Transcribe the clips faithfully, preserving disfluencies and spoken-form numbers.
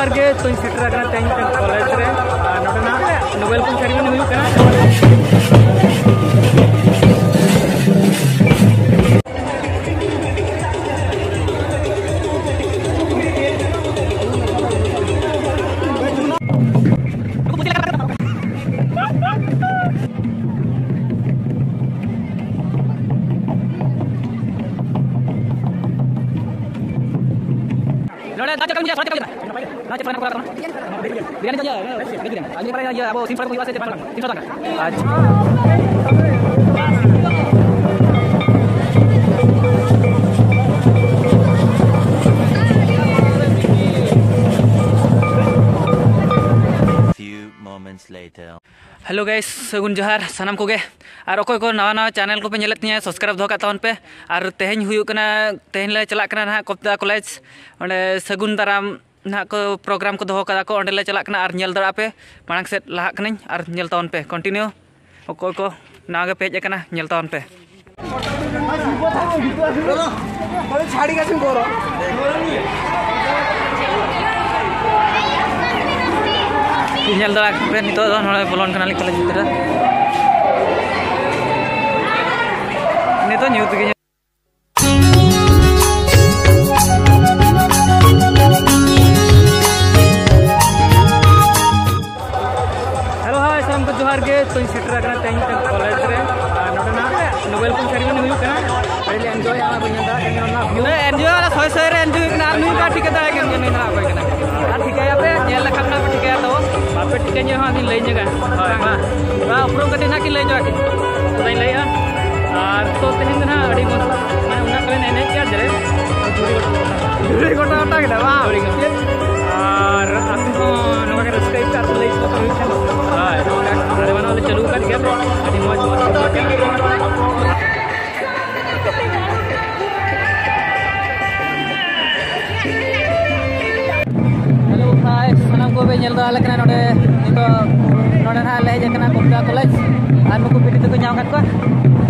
ᱟᱨ ᱜᱮ ᱛᱚᱧ ᱥᱮᱴᱮᱨ ᱟᱠᱟᱱᱟ ᱛᱮᱦᱮᱧ ᱢᱤᱫᱴᱟᱝ ᱠᱚᱞᱮᱡᱽ ᱨᱮ᱾ ᱟᱨ ᱱᱚᱰᱮᱱᱟᱜ welcome ceremony ᱦᱩᱭᱩᱜ ᱠᱟᱱᱟ᱾ ᱱᱚᱰᱮ ᱫᱟᱜ ᱪᱮᱫ ᱞᱮᱠᱟ ᱧᱩᱭᱟ? ᱥᱚᱲᱚ ᱪᱮᱫ ᱞᱮᱠᱟ ᱧᱩᱭᱟ? ᱱᱚᱣᱟ ᱪᱮᱫ ᱯᱨᱳᱜᱨᱟᱢ ᱠᱚᱨᱟᱣ ᱠᱟᱱᱟ? ᱵᱤᱨᱭᱟᱱᱤ ᱪᱮᱫ ᱞᱮᱠᱟ? ᱵᱷᱮᱡᱽ ᱵᱤᱨᱭᱟᱱᱤ᱾ ᱟᱨ ᱱᱤᱭᱟᱹ ᱯᱚᱨᱮ ᱤᱭᱟᱹ ᱟᱵᱚ ᱥᱤᱢ ᱥᱚᱲᱚ ᱠᱚ ᱦᱩᱭᱩᱜᱼᱟ ᱥᱮ ᱪᱮᱫ ᱯᱨᱳᱜᱨᱟᱢ? ᱛᱤᱱᱥᱚ ᱴᱟᱠᱟ᱾ ᱟᱪᱪᱷᱟ᱾ Few moments later. Hello guys, ᱥᱟᱹᱜᱩᱱ ᱡᱚᱦᱟᱨ ᱥᱟᱱᱟᱢ ᱠᱚᱜᱮ᱾ ᱟᱨ ᱚᱠᱚᱭ ᱠᱚ ᱱᱟᱣᱟ ᱱᱟᱣᱟ ᱪᱮᱱᱮᱞ ᱠᱚᱯᱮ ᱧᱮᱞᱮᱫ ᱛᱤᱧᱟᱹ, ᱥᱟᱵᱥᱠᱨᱟᱭᱤᱵ ᱫᱚᱦᱚ ᱠᱟᱜ ᱛᱟᱵᱚᱱ ᱯᱮ᱾ ᱟᱨ ᱛᱮᱦᱮᱧ ᱦᱩᱭᱩᱜ ᱠᱟᱱᱟ, ᱛᱮᱦᱮᱧ ᱞᱮ ᱪᱟᱞᱟᱜ ᱠᱟᱱᱟ ᱱᱟᱦᱟᱜ ᱠᱚᱯᱫᱟ ᱠᱚᱞᱮᱡᱽ, ᱚᱸᱰᱮ ᱥᱟᱹᱜᱩᱱ ᱫᱟᱨᱟᱢ ᱱᱟᱦᱟᱜ ᱠᱚ ᱯᱨᱳᱜᱨᱟᱢ ᱠᱚ ᱫᱚᱦᱚ ᱠᱟᱫᱟ ᱠᱚ, ᱚᱸᱰᱮ ᱞᱮ ᱪᱟᱞᱟᱜ ᱠᱟᱱᱟ᱾ ᱟᱨ ᱧᱮᱞ ᱫᱟᱲᱮᱭᱟᱜᱼᱟ ᱯᱮ, ᱢᱟᱲᱟᱝ ᱥᱮᱫ ᱞᱟᱦᱟᱜ ᱠᱟᱹᱱᱟᱹᱧ ᱟᱨ ᱧᱮᱞ ᱛᱟᱵᱚᱱ ᱯᱮ ᱠᱚᱱᱴᱤᱱᱤᱭᱩ᱾ ᱚᱠᱚᱭ ᱠᱚ ᱱᱟᱣᱟ ᱜᱮ ᱯᱮ ᱦᱮᱡ ᱟᱠᱟᱱᱟ, ᱧᱮᱞ ᱛᱟᱵᱚᱱ ᱯᱮ᱾ ᱧᱮᱞ ᱫᱟᱲᱮᱭᱟᱜ ᱯᱮ, ᱱᱤᱛᱚᱜ ᱫᱚ ᱱᱚᱰᱮ ᱵᱚᱞᱚᱱ ᱠᱟᱱᱟᱞᱤᱧ ᱠᱚᱞᱮᱡᱽ ᱵᱷᱤᱛᱨᱤ ᱨᱮ᱾ ᱱᱤᱛᱚᱜ ᱧᱩᱛ ᱜᱮ᱾ ᱦᱮᱞᱳ, ᱦᱟᱭ, ᱥᱟᱱᱟᱢ ᱠᱚ ᱡᱚᱦᱟᱨ ᱜᱮ᱾ ᱛᱚᱧ ᱥᱮᱴᱮᱨ ᱟᱠᱟᱱᱟ ᱛᱮᱦᱮᱧ ᱢᱤᱫᱴᱟᱝ ᱠᱚᱞᱮᱡᱽ ᱨᱮ, ᱟᱨ ᱱᱚᱰᱮᱱᱟᱜ welcome ceremony ᱦᱩᱭᱩᱜ ᱠᱟᱱᱟ᱾ ᱟᱹᱰᱤ ᱞᱮ enjoy ᱟ, ᱵᱟᱹᱧ ᱧᱮᱞ ᱫᱟᱲᱮᱭᱟᱜ ᱠᱟᱱᱟ ᱚᱱᱟ view᱾ ᱱᱚᱰᱮ enjoy ᱟᱞᱮ ᱥᱚᱭ ᱥᱚᱭ ᱨᱮ enjoy ᱦᱩᱭᱩᱜ ᱠᱟᱱᱟ, ᱟᱨ ᱱᱩᱭ ᱵᱟ ᱴᱷᱤᱠᱟᱹ ᱫᱟᱲᱮ ᱠᱟᱱ ᱜᱮᱭᱟ, ᱱᱩᱭ ᱫᱚ ᱚᱠᱚᱭ ᱠᱟᱱᱟ? ᱟᱨ ᱴᱷᱤᱠᱟᱹᱭᱟᱯᱮ, ᱧᱮᱞ ᱞᱮᱠᱷᱟᱱ ᱯᱮ ᱴᱷᱤᱠᱟᱹᱭᱟ ᱛᱚ᱾ ᱵᱟᱯᱮ ᱴᱷᱤᱠᱟᱹ ᱧᱚᱜ ᱦᱚᱸ ᱟᱹᱞᱤᱧ ᱞᱟᱹᱭ ᱧᱚᱜᱟ᱾ ᱦᱳᱭ, ᱢᱟ᱾ ᱵᱟ, ᱩᱯᱨᱩᱢ ᱠᱟᱹᱴᱤᱡ ᱱᱟᱜ ᱠᱤᱱ ᱞᱟᱹᱭ ᱧᱚᱜ ᱟᱹᱠᱤᱱ᱾ ᱩᱱᱠᱩ ᱫᱚᱧ ᱞᱟᱹᱭᱟ᱾ ᱟᱨ ᱛᱚ ᱛᱮᱦᱮᱧ ᱫᱚ ᱱᱟᱜ ᱟᱹᱰᱤ ᱢᱚᱡᱽ, ᱢᱟᱱᱮ ᱩᱱᱟᱹᱜ ᱠᱚ ᱮᱱᱮᱡ ᱠᱮᱫᱟ ᱡᱮ ᱫᱷᱩᱲᱤ ᱜᱚᱴᱟ ᱜᱚᱴᱟ᱾ ᱫᱷᱩᱲᱤ ᱜᱚᱴᱟ ᱜᱚᱴᱟ ᱠᱮᱫᱟ, ᱵᱟᱝ? ᱫᱷᱩᱲᱤ ᱜᱚᱴᱟ᱾ ᱟᱨ ᱟᱹᱛᱩ ᱦᱚᱸ ᱱᱚᱝᱠᱟ ᱜᱮ ᱨᱟᱹᱥᱠᱟᱹ ᱟᱹᱭᱠᱟᱹᱜᱼᱟ, ᱟᱹᱛᱩ ᱞᱟᱹᱭ ᱠᱚ ᱦᱩᱭᱩᱜ ᱠᱟᱱᱟ᱾ ᱦᱳᱭ, ᱟᱞᱮ ᱢᱟ ᱱᱚᱜᱼᱚᱭ ᱞᱮ ᱪᱟᱹᱞᱩ ᱟᱠᱟᱫ ᱜᱮᱭᱟ, ᱟᱹᱰᱤ ᱢᱚᱡᱽ ᱢᱚᱡᱽ ᱠᱚ ᱪᱟᱞᱟᱜ ᱠᱟᱱᱟ᱾ ᱦᱮᱞᱳ, ᱦᱟᱭ, ᱥᱟᱱᱟᱢ ᱠᱚᱯᱮ ᱧᱮᱞ ᱫᱟᱲᱮᱭᱟᱞᱮ ᱠᱟᱱᱟ ᱱᱚᱰᱮ᱾ ᱱᱤᱛᱚᱜ ᱱᱚᱰᱮ ᱱᱟᱦᱟᱜ ᱞᱮ ᱦᱮᱡ ᱟᱠᱟᱱᱟ ᱠᱚᱯᱫᱟ ᱠᱚᱞᱮᱡᱽ᱾ ᱟᱨ ᱱᱩᱠᱩ ᱵᱤᱴᱤ ᱛᱟᱠᱚ ᱧᱟᱢ ᱟᱠᱟᱫ ᱠᱚᱣᱟ,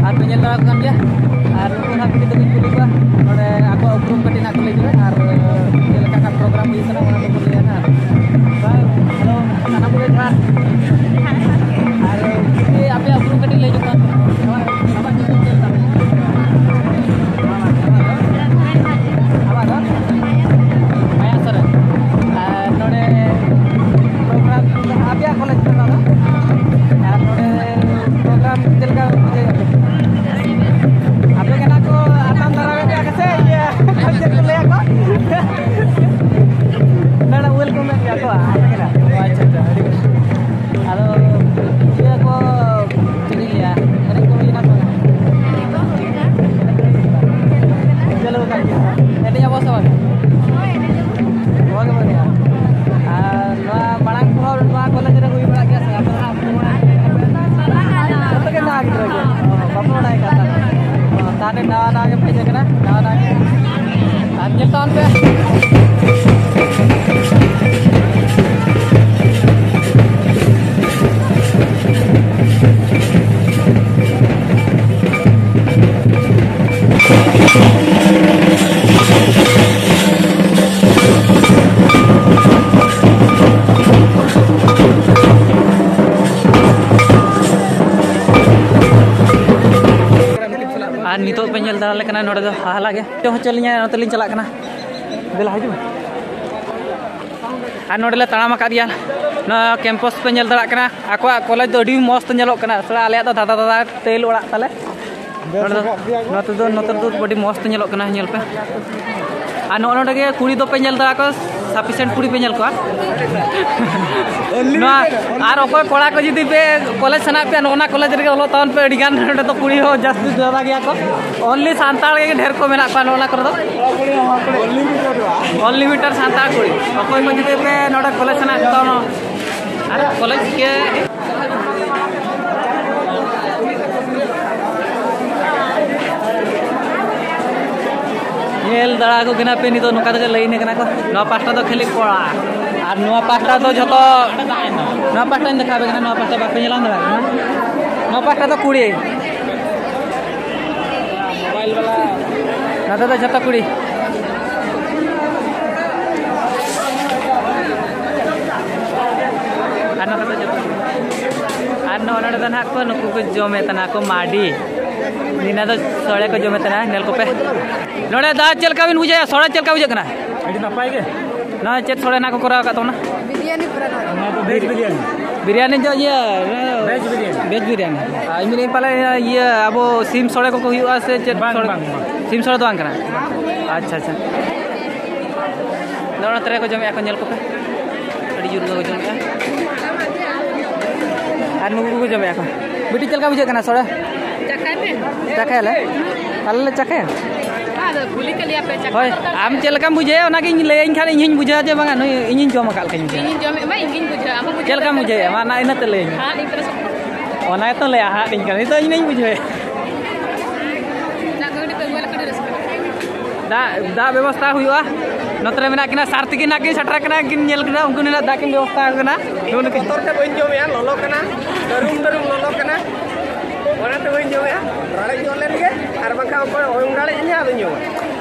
ᱟᱨ ᱯᱮ ᱧᱮᱞ ᱫᱟᱲᱮᱭᱟᱠᱚ ᱠᱟᱱ ᱜᱮᱭᱟ᱾ ᱟᱨ ᱱᱩᱠᱩ ᱱᱟᱦᱟᱜ ᱵᱤᱴᱤ ᱛᱟᱠᱚᱧ ᱠᱩᱞᱤ ᱠᱚᱣᱟ ᱱᱚᱰᱮ ᱟᱠᱚᱣᱟᱜ ᱩᱯᱨᱩᱢ ᱠᱟᱹᱴᱤᱡ ᱱᱟᱦᱟᱜ ᱠᱚ ᱞᱟᱹᱭ ᱧᱚᱜᱟ, ᱟᱨ ᱪᱮᱫ ᱞᱮᱠᱟ ᱱᱟᱦᱟᱜ ᱯᱨᱳᱜᱨᱟᱢ ᱦᱩᱭᱩᱜ ᱠᱟᱱᱟ ᱚᱱᱟ ᱠᱚᱠᱚ ᱞᱟᱹᱭᱟ ᱱᱟᱦᱟᱜ᱾ ᱵᱟᱯᱮ ᱵᱟᱲᱟᱭ ᱠᱟᱱ ᱛᱟᱦᱮᱱᱟ᱾ ᱛᱟᱦᱞᱮ ᱱᱟᱣᱟ ᱱᱟᱣᱟ ᱜᱮ ᱯᱮ ᱦᱮᱡ ᱟᱠᱟᱱᱟ, ᱱᱟᱣᱟ ᱱᱟᱣᱟ ᱜᱮ᱾ ᱟᱨ ᱧᱮᱞ ᱛᱟᱵᱚᱱ ᱯᱮ᱾ ᱟᱨ ᱱᱤᱛᱚᱜ ᱯᱮ ᱧᱮᱞ ᱫᱟᱲᱮᱭᱟᱞᱮ ᱠᱟᱱᱟ, ᱱᱚᱰᱮ ᱫᱚ ᱦᱟᱦᱟᱞᱟ ᱜᱮ᱾ ᱪᱚ ᱦᱚᱪᱚ ᱞᱤᱧᱟ, ᱱᱚᱛᱮ ᱞᱤᱧ ᱪᱟᱞᱟᱜ ᱠᱟᱱᱟ᱾ ᱫᱮᱞᱟ ᱦᱤᱡᱩᱜ ᱢᱮ᱾ ᱟᱨ ᱱᱚᱰᱮ ᱞᱮ ᱛᱟᱲᱟᱢ ᱟᱠᱟᱫ ᱜᱮᱭᱟ᱾ ᱱᱚᱣᱟ ᱠᱮᱢᱯᱟᱥ ᱯᱮ ᱧᱮᱞ ᱫᱟᱲᱮᱭᱟᱜ ᱠᱟᱱᱟ, ᱟᱠᱚᱣᱟᱜ ᱠᱚᱞᱮᱡᱽ ᱫᱚ ᱟᱹᱰᱤ ᱢᱚᱸᱡᱽ ᱛᱮ ᱧᱮᱞᱚᱜ ᱠᱟᱱᱟ᱾ ᱛᱷᱚᱲᱟ ᱟᱞᱮᱭᱟᱜ ᱫᱚ ᱫᱷᱟᱫᱟ ᱫᱷᱟᱫᱟ ᱴᱟᱹᱭᱤᱞ ᱚᱲᱟᱜ ᱛᱟᱞᱮ᱾ ᱱᱚᱰᱮ ᱫᱚ, ᱱᱚᱛᱮ ᱫᱚ, ᱱᱚᱛᱮ ᱫᱚ ᱟᱹᱰᱤ ᱢᱚᱸᱡᱽ ᱛᱮ ᱧᱮᱞᱚᱜ ᱠᱟᱱᱟ, ᱧᱮᱞ ᱯᱮ᱾ ᱟᱨ ᱱᱚᱜᱼᱚ ᱱᱚᱰᱮ ᱜᱮ ᱠᱩᱲᱤ ᱫᱚᱯᱮ ᱧᱮᱞ ᱫᱟᱲᱮ ᱠᱚᱣᱟ, ᱥᱟᱯᱷᱤᱥᱮᱱᱴ ᱠᱩᱲᱤ ᱯᱮ ᱧᱮᱞ ᱠᱚᱣᱟ᱾ ᱱᱚᱣᱟ, ᱟᱨ ᱚᱠᱚᱭ ᱠᱚᱲᱟ ᱠᱚ ᱡᱩᱫᱤ ᱯᱮ ᱠᱚᱞᱮᱡᱽ ᱥᱟᱱᱟᱭᱮᱫ ᱯᱮᱭᱟ, ᱱᱚᱜᱼᱚ ᱱᱟ ᱠᱚᱞᱮᱡᱽ ᱨᱮᱜᱮ ᱚᱞᱚᱜ ᱛᱟᱵᱚᱱ ᱯᱮ᱾ ᱟᱹᱰᱤ ᱜᱟᱱ ᱱᱚᱰᱮ ᱫᱚ ᱠᱩᱲᱤ ᱦᱚᱸ ᱡᱟᱹᱥᱛᱤ ᱫᱷᱟᱨᱟ ᱜᱮᱭᱟ ᱠᱚ, ᱚᱱᱞᱤ ᱥᱟᱱᱛᱟᱲ ᱜᱮ ᱰᱷᱮᱨ ᱠᱚ ᱢᱮᱱᱟᱜ ᱠᱚᱣᱟ ᱱᱚᱜᱼᱚ ᱱᱟ ᱠᱚᱨᱮ ᱫᱚ᱾ ᱚᱱᱞᱤᱢᱤᱴᱮᱰ ᱥᱟᱱᱛᱟᱲ ᱠᱩᱲᱤ᱾ ᱚᱠᱚᱭ ᱠᱚ ᱡᱩᱫᱤ ᱯᱮ ᱱᱚᱰᱮ ᱠᱚᱞᱮᱡᱽ ᱥᱟᱱᱟᱭᱮᱫ ᱯᱮ ᱛᱟᱵᱚᱱᱟ, ᱟᱨ ᱠᱚᱞᱮᱡᱽ ᱜᱮ ᱧᱮᱞ ᱫᱟᱲᱟ ᱟᱠᱚ ᱠᱟᱱᱟ ᱯᱮ᱾ ᱱᱤᱛᱚᱜ ᱱᱚᱝᱠᱟ ᱛᱮᱜᱮ ᱞᱟᱭᱤᱱ ᱟᱠᱟᱱᱟ ᱠᱚ᱾ ᱱᱚᱣᱟ ᱯᱟᱦᱴᱟ ᱫᱚ ᱠᱷᱟᱹᱞᱤ ᱠᱚᱲᱟ, ᱟᱨ ᱱᱚᱣᱟ ᱯᱟᱦᱴᱟ ᱫᱚ ᱡᱷᱚᱛᱚ, ᱱᱚᱣᱟ ᱯᱟᱦᱴᱟᱧ ᱫᱮᱠᱷᱟᱣ ᱟᱯᱮ ᱠᱟᱱᱟ, ᱱᱚᱣᱟ ᱯᱟᱦᱴᱟ ᱵᱟᱯᱮ ᱧᱮᱞ ᱧᱟᱢ ᱫᱟᱲᱮᱭᱟᱜ ᱠᱟᱱᱟ᱾ ᱱᱚᱣᱟ ᱯᱟᱦᱴᱟ ᱫᱚ ᱠᱩᱲᱤ, ᱱᱚᱛᱮ ᱫᱚ ᱡᱷᱚᱛᱚ ᱠᱩᱲᱤ᱾ ᱟᱨ ᱱᱚᱛᱮ ᱫᱚ ᱡᱷᱚᱛᱚ ᱠᱩᱲᱤ᱾ ᱟᱨ ᱱᱚᱜᱼᱚ ᱱᱚᱰᱮ ᱫᱚ ᱱᱟᱦᱟᱜ ᱠᱚ, ᱱᱩᱠᱩ ᱠᱚ ᱡᱚᱢᱮ ᱛᱟᱦᱮᱱᱟ ᱠᱚ ᱢᱟᱹᱰᱤ᱾ ᱱᱤᱱᱟ ᱫᱚ ᱥᱚᱲᱮ ᱠᱚ ᱡᱚᱢᱮ ᱛᱟᱦᱮᱱᱟ, ᱧᱮᱞ ᱠᱚᱯᱮ᱾ ᱱᱚᱰᱮ ᱫᱟ ᱪᱮᱫ ᱞᱮᱠᱟ ᱵᱤᱱ ᱵᱩᱡᱷᱟᱹᱣᱟ? ᱥᱚᱲᱮ ᱪᱮᱫ ᱞᱮᱠᱟ ᱵᱩᱡᱷᱟᱹᱜ ᱠᱟᱱᱟ? ᱟᱹᱰᱤ ᱱᱟᱯᱟᱭ ᱜᱮ᱾ ᱱᱚᱣᱟ ᱪᱮᱫ ᱥᱚᱲᱮ ᱱᱟᱜ ᱠᱚ ᱠᱚᱨᱟᱣ ᱟᱠᱟᱫ ᱛᱟᱵᱚᱱᱟ? ᱵᱤᱨᱭᱟᱱᱤ ᱠᱚᱨᱟᱣ ᱟᱠᱟᱫᱟ᱾ ᱱᱚᱣᱟ ᱫᱚ ᱵᱷᱮᱡᱽ ᱵᱤᱨᱭᱟᱱᱤ᱾ ᱵᱤᱨᱭᱟᱱᱤ ᱫᱚ ᱤᱭᱟᱹ, ᱵᱷᱮᱡᱽ ᱵᱤᱨᱭᱟᱱᱤ᱾ ᱵᱷᱮᱡᱽ ᱵᱤᱨᱭᱟᱱᱤ᱾ ᱟᱨ ᱤᱧ ᱢᱮᱱᱫᱟᱹᱧ ᱯᱟᱞᱮ ᱤᱭᱟᱹ ᱟᱵᱚ ᱥᱤᱢ ᱥᱚᱲᱮ ᱠᱚᱠᱚ ᱦᱩᱭᱩᱜᱼᱟ ᱥᱮ ᱪᱮᱫ ᱵᱟᱝ, ᱥᱚᱲᱮ? ᱵᱟᱝ, ᱵᱟᱝ᱾ ᱥᱤᱢ ᱥᱚᱲᱮ ᱫᱚ ᱵᱟᱝ ᱠᱟᱱᱟ? ᱟᱪᱪᱷᱟ, ᱟᱪᱪᱷᱟ᱾ ᱱᱚᱜᱼᱚ ᱱᱚᱛᱮ ᱨᱮᱠᱚ ᱡᱚᱢᱮᱫᱼᱟ ᱠᱚ, ᱧᱮᱞ ᱠᱚᱯᱮ᱾ ᱟᱹᱰᱤ ᱡᱳᱨ ᱜᱮᱠᱚ ᱡᱚᱢᱮᱫᱼᱟ᱾ ᱟᱨ ᱱᱩᱠᱩ ᱠᱚᱠᱚ ᱡᱚᱢᱮᱫᱼᱟ ᱠᱚ᱾ ᱵᱤᱴᱤ, ᱪᱮᱫ ᱞᱮᱠᱟ ᱵᱩᱡᱷᱟᱹᱜ ᱠᱟᱱᱟ ᱥᱚᱲᱮ? ᱪᱟᱠᱷᱟᱭ ᱯᱮ᱾ ᱪᱟᱠᱷᱟᱭᱟᱞᱮ? ᱟᱞᱮ ᱞᱮ ᱪᱟᱠᱷᱟᱭᱟ? ᱟᱫᱚ ᱠᱩᱞᱤ ᱠᱮᱫ ᱞᱮᱭᱟ ᱯᱮ, ᱪᱟᱠᱷᱟ ᱦᱳᱭ, ᱠᱟᱛᱮ᱾ ᱟᱢ ᱪᱮᱫ ᱞᱮᱠᱟᱢ ᱵᱩᱡᱷᱟᱹᱣᱟ ᱚᱱᱟᱜᱤᱧ ᱞᱟᱹᱭᱟᱹᱧ ᱠᱷᱟᱱ ᱤᱧ ᱦᱚᱧ ᱵᱩᱡᱷᱟᱹᱣᱟ ᱡᱮ ᱵᱟᱝᱟ ᱱᱩᱭ ᱤᱧᱤᱧ ᱡᱚᱢ ᱟᱠᱟᱫ ᱞᱮᱠᱟᱧ ᱵᱩᱡᱷᱟᱹᱣᱟ᱾ ᱤᱧᱤᱧ ᱡᱚᱢᱮᱫ ᱢᱟ ᱤᱧᱜᱤᱧ ᱵᱩᱡᱷᱟᱹᱣᱟ, ᱟᱢ ᱵᱩᱡᱷᱟᱹᱣ ᱪᱮᱫ ᱞᱮᱠᱟᱢ ᱠᱟᱛᱮ ᱵᱩᱡᱷᱟᱹᱣᱮᱫᱼᱟ? ᱢᱟ ᱱᱟ ᱤᱱᱟᱹ ᱛᱮ ᱞᱟᱹᱭᱟᱹᱧ ᱢᱮ᱾ ᱦᱟᱸ, ᱤᱧ ᱯᱮᱨᱮ ᱥᱚᱠ ᱚᱱᱟ ᱜᱮᱛᱚ ᱞᱟᱹᱭᱟ ᱦᱟᱸᱜ ᱤᱧ ᱠᱟᱱᱟ, ᱱᱤᱛᱚᱜ ᱤᱧ ᱱᱟᱧ ᱵᱩᱡᱷᱟᱹᱣᱮᱫ᱾ ᱫᱟᱜ, ᱫᱟᱜ ᱵᱮᱵᱚᱥᱛᱷᱟ ᱦᱩᱭᱩᱜᱼᱟ᱾ ᱱᱚᱛᱮ ᱨᱮ ᱢᱮᱱᱟᱜ ᱠᱤᱱᱟ ᱥᱟᱨ ᱛᱤᱠᱤᱱ ᱱᱟᱜ ᱠᱤᱱ ᱥᱮᱴᱮᱨ ᱠᱟᱱᱟ, ᱠᱤᱱ ᱧᱮᱞ ᱠᱮᱫᱟ, ᱩᱱᱠᱤᱱ ᱱᱟᱜ ᱫᱟᱜ ᱠᱤᱱ ᱵᱮᱵᱚᱥᱛᱷᱟ ᱠᱟᱱᱟ᱾ ᱱᱩᱜᱼᱩ ᱱᱩᱠᱤᱱ ᱵᱚᱛᱚᱨ ᱛᱮ ᱵᱟᱹᱧ ᱡᱚᱢᱮᱜᱼᱟ, ᱞᱚᱞᱚ ᱠᱟᱱᱟ, ᱫᱟᱹᱨᱩᱢ ᱫᱟᱹᱨᱩᱢ ᱞᱚᱞᱚ ᱠᱟᱱᱟ, ᱚᱱᱟᱛᱮ ᱵᱟᱹᱧ ᱡᱚᱢᱮᱜᱼᱟ᱾ ᱨᱟᱲᱮᱡ ᱧᱚᱜ ᱞᱮᱱ ᱜᱮ, ᱟᱨ ᱵᱟᱝᱠᱷᱟᱱ ᱚᱠᱚᱭ ᱚᱦᱚᱢ ᱨᱟᱲᱮᱡ ᱤᱧᱟ, ᱟᱫᱚᱧ ᱡᱚᱢᱟ᱾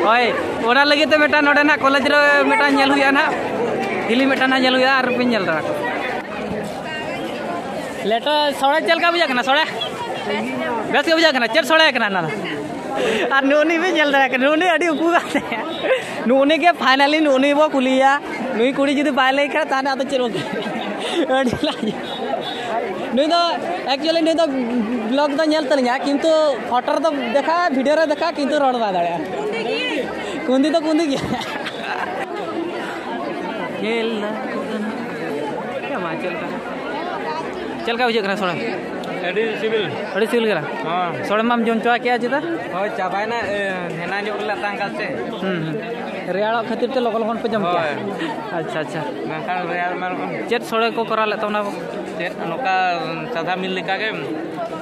ᱦᱳᱭ, ᱚᱱᱟ ᱞᱟᱹᱜᱤᱫ ᱛᱮ ᱢᱤᱫᱴᱟᱝ ᱱᱚᱰᱮ ᱱᱟᱜ ᱠᱚᱞᱮᱡᱽ ᱨᱮ ᱢᱤᱫᱴᱟᱝ ᱧᱮᱞ ᱦᱩᱭᱩᱜᱼᱟ ᱱᱟᱜ, ᱦᱤᱞᱤ ᱢᱤᱫᱴᱟᱝ ᱱᱟᱜ ᱧᱮᱞ ᱦᱩᱭᱩᱜᱼᱟ, ᱟᱨ ᱯᱮ ᱧᱮᱞ ᱫᱟᱲᱮᱭᱟ ᱠᱚ᱾ ᱞᱮᱴᱚ ᱥᱚᱲᱮ ᱪᱮᱫ ᱞᱮᱠᱟ ᱵᱩᱡᱷᱟᱹᱜ ᱠᱟᱱᱟ? ᱥᱚᱲᱮ ᱵᱮᱥ ᱜᱮ ᱵᱩᱡᱷᱟᱹᱜ ᱠᱟᱱᱟ᱾ ᱪᱮᱫ ᱥᱚᱲᱮ ᱠᱟᱱᱟ ᱚᱱᱟ ᱫᱚ? ᱟᱨ ᱱᱩᱜᱼᱩ ᱱᱩᱭ ᱵᱤᱱ ᱧᱮᱞ ᱫᱟᱲᱮᱭᱟᱜ ᱠᱟᱱᱟ, ᱱᱩᱜᱼᱩ ᱱᱩᱭ ᱟᱹᱰᱤ ᱩᱠᱩ ᱠᱟᱱ ᱛᱟᱭᱟ᱾ ᱱᱩᱜᱼᱩ ᱱᱩᱭ ᱜᱮ finally ᱱᱩᱜᱼᱩ ᱱᱩᱭ ᱵᱚ ᱠᱩᱞᱤᱭᱮᱭᱟ᱾ ᱱᱩᱭ ᱠᱩᱲᱤ ᱡᱩᱫᱤ ᱵᱟᱭ ᱞᱟᱹᱭ ᱠᱷᱟᱱ, ᱛᱟᱦᱚᱞᱮ ᱟᱫᱚ ᱪᱮᱫ ᱵᱚᱱ ᱟᱹᱰᱤ ᱞᱟᱡ᱾ ᱱᱩᱭ ᱫᱚ actually ᱱᱩᱭ ᱫᱚ vlog ᱫᱚ ᱧᱮᱞ ᱛᱟᱹᱞᱤᱧᱟ, ᱠᱤᱱᱛᱩ ᱯᱷᱳᱴᱳ ᱨᱮᱫᱚ ᱫᱮᱠᱷᱟ, ᱵᱷᱤᱰᱤᱭᱳ ᱨᱮ ᱫᱮᱠᱷᱟ, ᱠᱤᱱᱛᱩ ᱨᱚᱲ ᱵᱟᱭ ᱫᱟᱲᱮᱭᱟᱜᱼᱟ᱾ ᱠᱩᱸᱫᱤ ᱫᱚ ᱠᱩᱸᱫᱤ ᱜᱮᱭᱟ᱾ ᱧᱮᱞ ᱫᱟ᱾ ᱪᱮᱫ ᱞᱮᱠᱟ? ᱪᱮᱫ ᱞᱮᱠᱟ ᱵᱩᱡᱷᱟᱹᱜ ᱠᱟᱱᱟ ᱥᱚᱲᱮ? ᱟᱹᱰᱤ ᱥᱤᱵᱤᱞ᱾ ᱟᱹᱰᱤ ᱥᱤᱵᱤᱞ ᱠᱟᱱᱟ? ᱦᱚᱸ᱾ ᱥᱚᱲᱮ ᱢᱟᱢ ᱡᱚᱢ ᱪᱚᱣᱟ ᱠᱮᱜᱼᱟ ᱪᱮᱫᱟ? ᱦᱳᱭ, ᱪᱟᱵᱟᱭᱮᱱᱟ, ᱮ, ᱦᱮᱱᱟ ᱧᱚᱜ ᱨᱮᱞᱮ ᱟᱛᱟᱝ ᱠᱟᱫ ᱛᱮ᱾ ᱦᱩᱸ, ᱦᱩᱸ᱾ ᱨᱮᱭᱟᱲᱚᱜ ᱠᱷᱟᱹᱛᱤᱨ ᱛᱮ ᱞᱚᱜᱚᱱ ᱞᱚᱜᱚᱱ ᱯᱮ ᱡᱚᱢ ᱠᱮᱜᱼᱟ? ᱦᱳᱭ᱾ ᱟᱪᱪᱷᱟ, ᱟᱪᱪᱷᱟ᱾ ᱵᱟᱝᱠᱷᱟᱱ ᱨᱮᱭᱟᱲ ᱢᱟ ᱪᱮᱫ ᱥᱚᱲᱮ ᱠᱚ ᱠᱚᱨᱟᱣ ᱞᱮᱫ ᱛᱟᱵᱚᱱᱟ ᱵᱚ? ᱪᱮᱫ ᱱᱚᱝᱠᱟ ᱥᱟᱫᱟ ᱢᱤᱞ ᱞᱮᱠᱟ ᱜᱮ,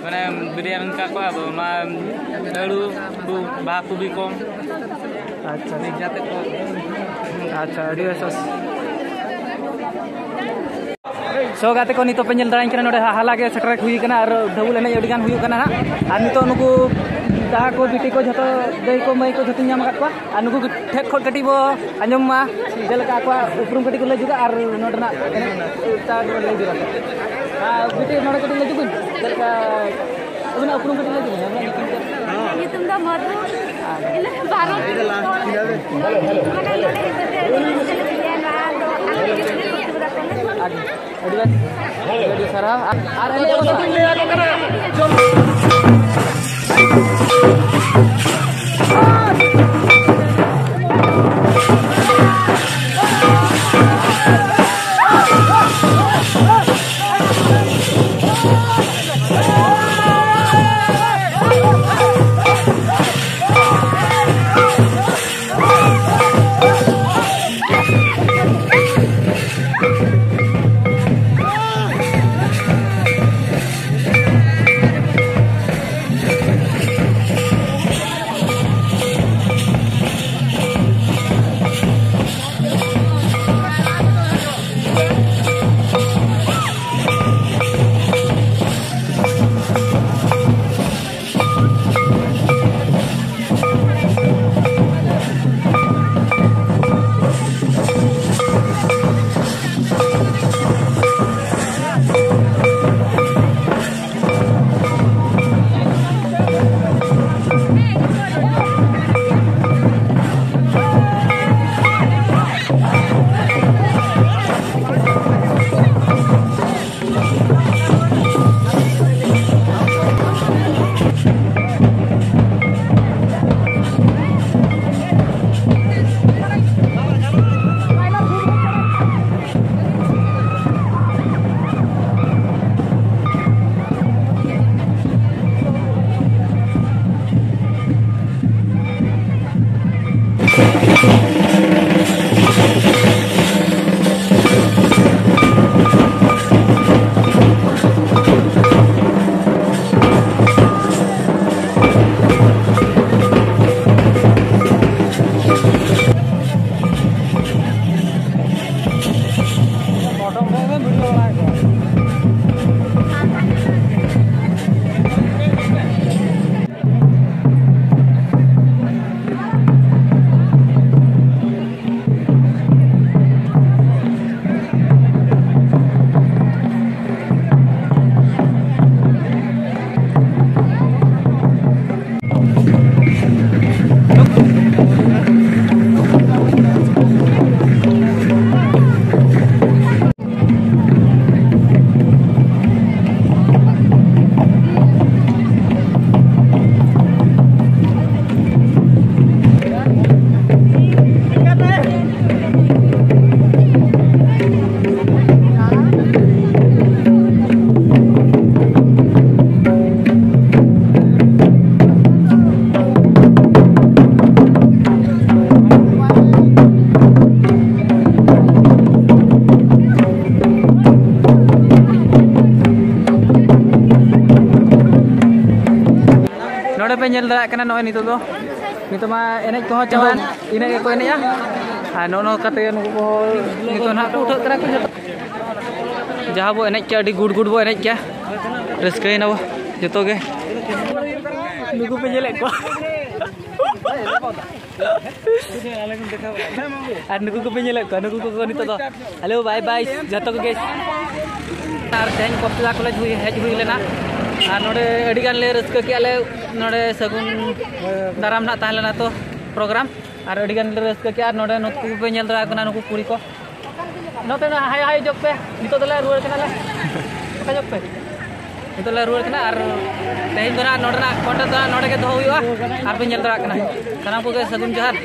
ᱢᱟᱱᱮ ᱵᱤᱨᱭᱟᱱᱤ ᱞᱮᱠᱟ ᱠᱚ, ᱟᱫᱚ ᱚᱱᱟ ᱟᱹᱲᱩ ᱠᱚ, ᱵᱟᱦᱟ ᱠᱚᱵᱤ ᱠᱚ᱾ ᱟᱪᱪᱷᱟ᱾ ᱢᱤᱠᱥ ᱠᱟᱛᱮ ᱠᱚ᱾ ᱟᱪᱪᱷᱟ, ᱟᱹᱰᱤ ᱵᱮᱥ᱾ ᱥᱚ ᱜᱟᱛᱮ ᱠᱚ, ᱱᱤᱛᱚᱜ ᱯᱮ ᱧᱮᱞ ᱫᱟᱲᱮᱭᱟᱹᱧ ᱠᱟᱱᱟ, ᱱᱚᱰᱮ ᱦᱟᱞᱟ ᱜᱮ ᱥᱮᱴᱮᱨ ᱦᱩᱭ ᱠᱟᱱᱟ ᱟᱨ ᱰᱷᱟᱹᱵᱩᱞ ᱮᱱᱮᱡ ᱟᱹᱰᱤ ᱜᱟᱱ ᱦᱩᱭᱩᱜ ᱠᱟᱱᱟ ᱦᱟᱸᱜ᱾ ᱟᱨ ᱱᱤᱛᱚᱜ ᱱᱩᱠᱩ ᱫᱟᱫᱟ ᱠᱚ, ᱵᱤᱴᱤ ᱠᱚ, ᱡᱷᱚᱛᱚ ᱫᱟᱹᱭ ᱠᱚ, ᱢᱟᱹᱭ ᱠᱚ, ᱡᱷᱚᱛᱚᱧ ᱧᱟᱢ ᱟᱠᱟᱫ ᱠᱚᱣᱟ᱾ ᱟᱨ ᱱᱩᱠᱩ ᱴᱷᱮᱡ ᱠᱷᱚᱡ ᱠᱟᱹᱴᱤᱡ ᱵᱚ ᱟᱸᱡᱚᱢ ᱢᱟ, ᱪᱮᱫ ᱞᱮᱠᱟ ᱟᱠᱚᱣᱟᱜ ᱩᱯᱨᱩᱢ ᱠᱟᱹᱴᱤᱡ ᱠᱚ ᱞᱟᱹᱭ ᱡᱩᱜᱟ ᱟᱨ ᱱᱚᱰᱮᱱᱟᱜ ᱮᱱᱮᱡ ᱥᱴᱟᱨ ᱞᱟᱹᱭ ᱡᱩᱜᱟ᱾ ᱟᱨ ᱵᱤᱴᱤ, ᱱᱚᱰᱮ ᱠᱟᱹᱴᱤᱡ ᱞᱟᱹᱭ ᱡᱩᱜ ᱵᱤᱱ, ᱪᱮᱫ ᱞᱮᱠᱟ ᱟᱹᱵᱤᱱᱟᱜ ᱩᱯᱨᱩᱢ ᱠᱟᱹᱴᱤᱡ ᱞᱟᱹᱭ ᱡᱩᱜ ᱵᱤᱱ, ᱟᱹᱵᱤᱱᱟᱜ ᱧᱩᱛᱩᱢ ᱪᱮᱫ? ᱤᱧᱟᱹᱜ ᱧᱩᱛᱩᱢ ᱫᱚ ᱢᱚᱫᱷᱩ᱾ ᱟᱨ ᱤᱧ ᱫᱚ ᱵᱷᱟᱨᱚᱛ ᱫᱤᱥᱚᱢ ᱠᱷᱚᱱ᱾ ᱢᱟᱱᱮ ᱱᱚᱰᱮ ᱦᱮᱡ ᱠᱟᱛᱮ ᱟᱹᱰᱤ ᱨᱟᱹᱥᱠᱟᱹ ᱞᱮ ᱵᱩᱡᱷᱟᱹᱣᱟ᱾ ᱱᱚᱣᱟ ᱫᱚ ᱟᱞᱮ ᱟᱹᱰᱤ ᱵᱮᱥ, ᱟᱹᱰᱤ ᱥᱟᱨᱦᱟᱣ᱾ ᱟᱨ, ᱟᱨ ᱮᱱᱮᱡ ᱟᱵᱚᱱ ᱥᱮ? ᱱᱚᱰᱮ ᱯᱮ ᱧᱮᱞ ᱫᱟᱲᱮᱭᱟᱜ ᱠᱟᱱᱟ, ᱱᱚᱜᱼᱚᱭ ᱱᱤᱛᱚᱜ ᱫᱚ, ᱱᱤᱛᱚᱜ ᱢᱟ ᱮᱱᱮᱡ ᱠᱚᱦᱚᱸ ᱪᱟᱵᱟᱭᱮᱱ, ᱤᱱᱟᱹᱜ ᱜᱮᱠᱚ ᱮᱱᱮᱡᱼᱟ᱾ ᱟᱨ ᱱᱚᱜᱼᱚ ᱱᱚᱝᱠᱟ ᱛᱮᱜᱮ ᱱᱩᱠᱩ ᱠᱚᱦᱚᱸ ᱱᱤᱛᱚᱜ ᱱᱟᱦᱟᱜ ᱠᱚ ᱩᱴᱷᱟᱹᱜ ᱠᱟᱱᱟ ᱠᱚ ᱡᱚᱛᱚ᱾ ᱡᱟᱦᱟᱸ ᱵᱚ ᱮᱱᱮᱡ ᱠᱮᱜᱼᱟ, ᱟᱹᱰᱤ ᱜᱩᱰ ᱜᱩᱰ ᱵᱚ ᱮᱱᱮᱡ ᱠᱮᱜᱼᱟ, ᱨᱟᱹᱥᱠᱟᱹᱭᱮᱱᱟ ᱵᱚ ᱡᱚᱛᱚ ᱜᱮ᱾ ᱱᱩᱠᱩ ᱯᱮ ᱧᱮᱞᱮᱫ ᱠᱚᱣᱟ᱾ ᱟᱨ ᱱᱩᱠᱩ ᱠᱚᱯᱮ ᱧᱮᱞᱮᱫ ᱠᱚᱣᱟ, ᱱᱩᱠᱩ ᱠᱚ ᱱᱤᱛᱚᱜ ᱫᱚ ᱦᱮᱞᱳ ᱵᱟᱭ ᱵᱟᱭ ᱡᱚᱛᱚ ᱠᱚᱜᱮ᱾ ᱟᱨ ᱛᱮᱦᱮᱧ ᱠᱚᱠᱥᱵᱟᱡᱟᱨ ᱠᱚᱞᱮᱡᱽ ᱦᱩᱭ, ᱦᱮᱡ ᱦᱩᱭ ᱞᱮᱱᱟ᱾ ᱟᱨ ᱱᱚᱰᱮ ᱟᱹᱰᱤ ᱜᱟᱱ ᱞᱮ ᱨᱟᱹᱥᱠᱟᱹ ᱠᱮᱜᱼᱟ ᱞᱮ᱾ ᱱᱚᱰᱮ ᱥᱟᱹᱜᱩᱱ ᱫᱟᱨᱟᱢ ᱱᱟᱜ ᱛᱟᱦᱮᱸ ᱞᱮᱱᱟ ᱛᱚ ᱯᱨᱳᱜᱨᱟᱢ᱾ ᱟᱨ ᱟᱹᱰᱤ ᱜᱟᱱ ᱞᱮ ᱨᱟᱹᱥᱠᱟᱹ ᱠᱮᱜᱼᱟ᱾ ᱟᱨ ᱱᱚᱰᱮ ᱱᱩᱠᱩ ᱯᱮ ᱧᱮᱞ ᱫᱟᱲᱮᱭᱟᱜ ᱠᱟᱱᱟ, ᱱᱩᱠᱩ ᱠᱩᱲᱤ ᱠᱚ᱾ ᱱᱚᱛᱮ ᱱᱟ ᱦᱟᱭ ᱦᱟᱭ ᱡᱚᱜᱽ ᱯᱮ᱾ ᱱᱤᱛᱚᱜ ᱫᱚᱞᱮ ᱨᱩᱣᱟᱹᱲ ᱠᱟᱱᱟᱞᱮ᱾ ᱱᱚᱛᱮ ᱡᱚᱜᱽ ᱯᱮ᱾ ᱱᱤᱛᱚᱜ ᱞᱮ ᱨᱩᱣᱟᱹᱲ ᱠᱟᱱᱟ᱾ ᱟᱨ ᱛᱮᱦᱮᱧ ᱫᱚ ᱱᱟᱜ ᱱᱚᱰᱮᱱᱟᱜ ᱠᱚᱱᱴᱮᱱᱴ ᱫᱚ ᱱᱟᱜ ᱱᱚᱰᱮ ᱜᱮ ᱫᱚᱦᱚ ᱦᱩᱭᱩᱜᱼᱟ᱾ ᱟᱨ ᱯᱮ ᱧᱮᱞ ᱫᱟᱲᱮᱭᱟᱜ ᱠᱟᱱᱟ᱾ ᱥᱟᱱᱟᱢ ᱠᱚᱜᱮ ᱥᱟᱹᱜᱩᱱ ᱡᱚᱦᱟᱨ᱾